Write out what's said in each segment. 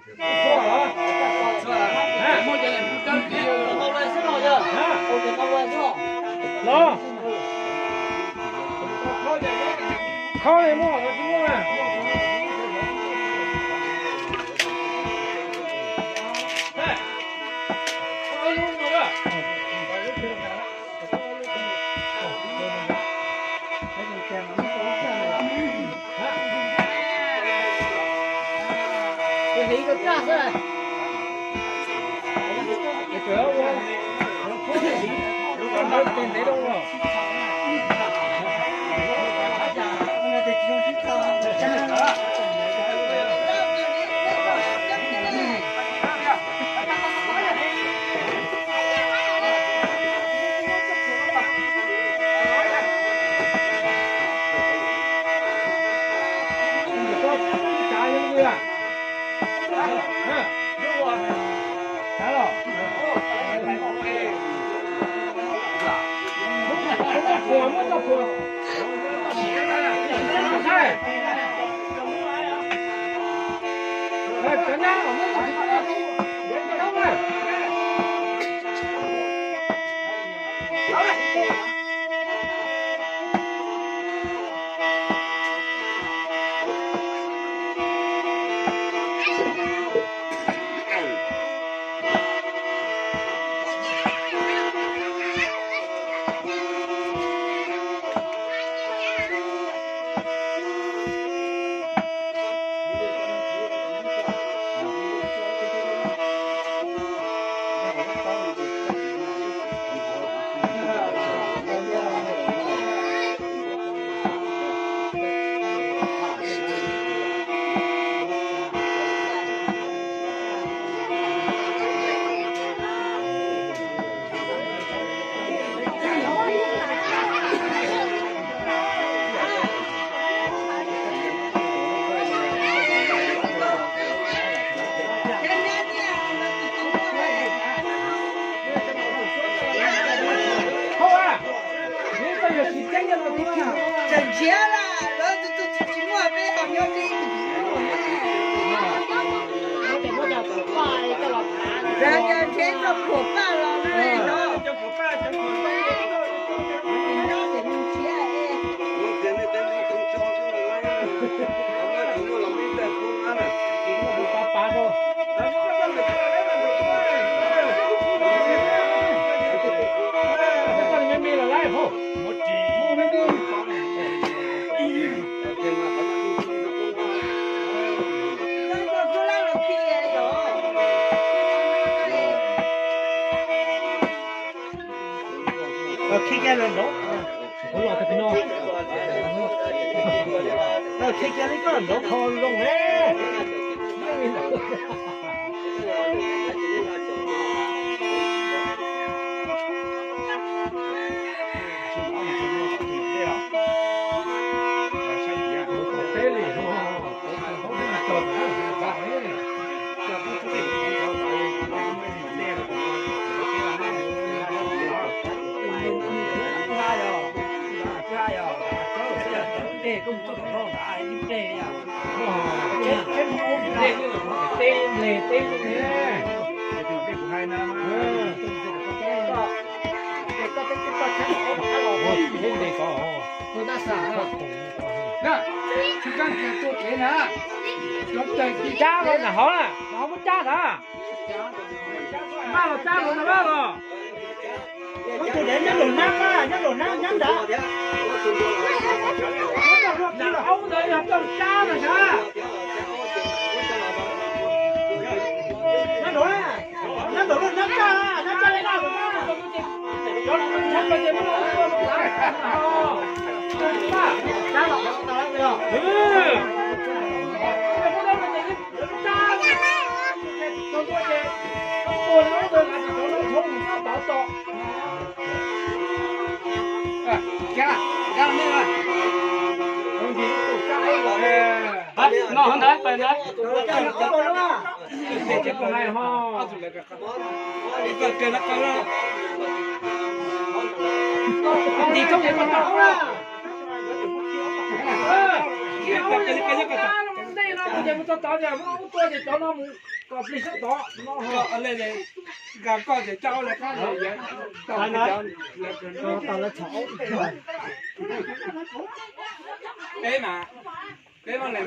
Los, khob li muaj los tsis muaj na. Tseem nrhiav lawm, lawv tus tub tsis muaj peb ho nyob deb. Nrhiav txog phuam paj los no. Khi kiag los nrov, kuv los tag kis no. Khi kiag li koj nrov kho zoo ne. Cab los nram hauv na, nram hauv muab cab ntag. Maj los cab los na, maj los. Nyob nram nab, nyob nram nab, nyob nrad. Nram hauv ntawd yog coj cab na sav. Nyob nram, nyob nram nab caj, nab caj li nab. No ntawd, ntawd. Ntawd ces mus txog tod ces mus tua ces cov no mus. Koj plig sab tod no, nkag koj ces coj le qab no, peb mas, peb mas le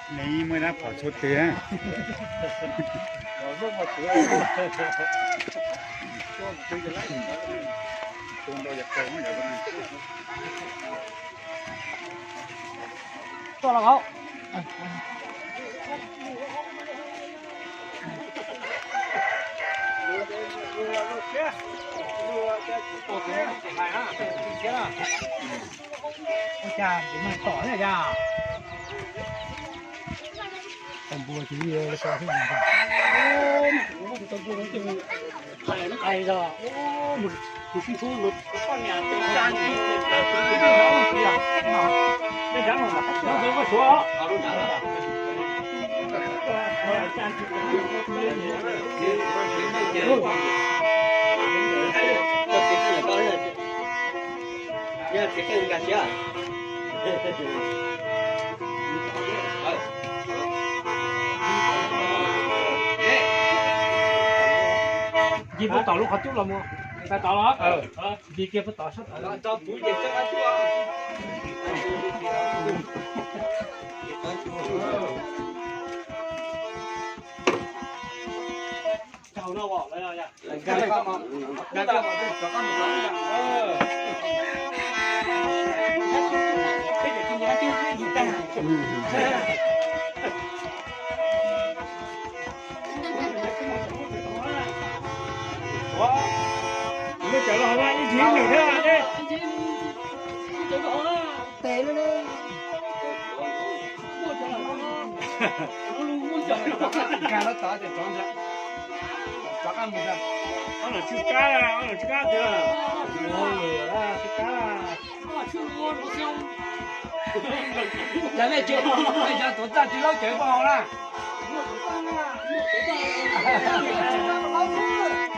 Nws muaj dab phom txhua twg. Tuaj los hauv. Ua cas tsis mag tom na yog? Tau npua ces li ko xwb. Nqaij zog. Ncig puag tom lub qhov cub los mus. Pais tod los? Ncig kiag puag tom sab tod. Tes lawm. Nkag lawv tod ces rov ntawd. Rov qab mus ntag. Ob lawm tsw kab, ob lawm tsw kab tiag. Tsw kab. Yog nej tsev, nej cov tuav txaj tsis laub cawv paj hau na.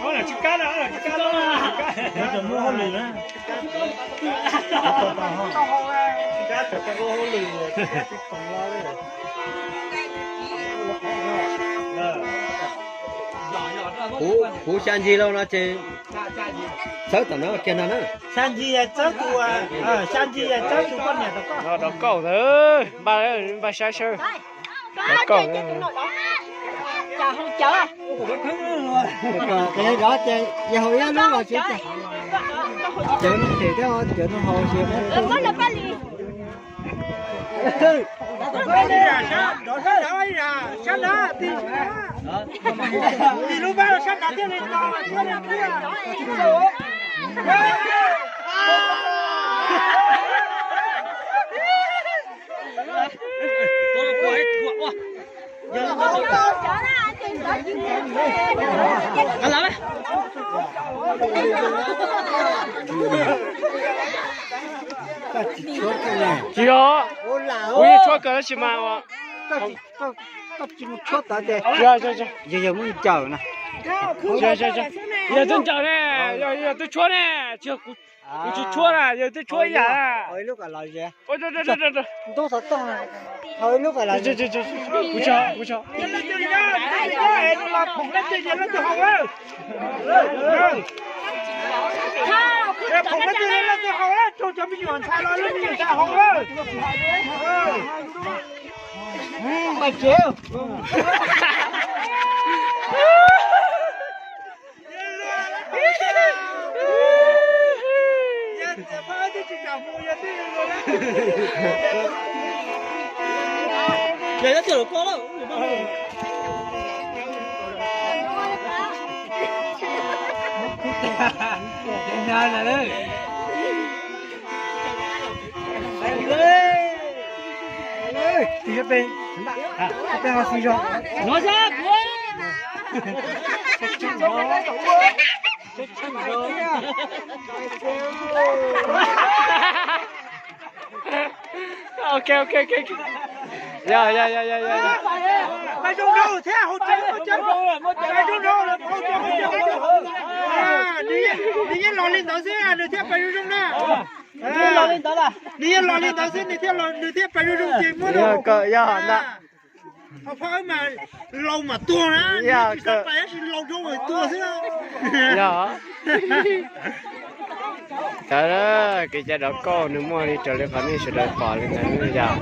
Ob lawm tsw kab na, ob lawm tsw kab na. Muaj hauj lwm na. Kuv xya ncig lauj no ces txhawb tom no kiag no na. Xya ncig txhawb tus, xya ncig txhawb tus poj niam tom koj. Tom koj ntawd, npaj, npaj saib sawb. Tom koj. Qiv zov ces yog haus ib lub los tsis cawv no them thiab cawv no haus ces. Tis lub pab sab nrad thiaj li tau thiaj li thiaj. Tsis yog, kuv yeej tshuab kawg tab sis mas. Yog twb ncaws ne, yog twb tshuab ne, kuv tsis tshuab na, yog twb tshuab ib yam. Ok, ok, ok. Yog, yog, yog, yog, yog. Nws yeej los li ntawd xwb, nws thiaj pais zoo zoo na. Nws yeej los li ntawd xwb, nws thiaj pais zoo zoo ces muab. Yog ntag. Mas laus mas tuag na, yog, pais tab sis laus dhau mas tuag xwb. Yog. Tawv, kev cai dov kauj nws muaj li raws li qhov nej sawv daws pom li ntawd yog.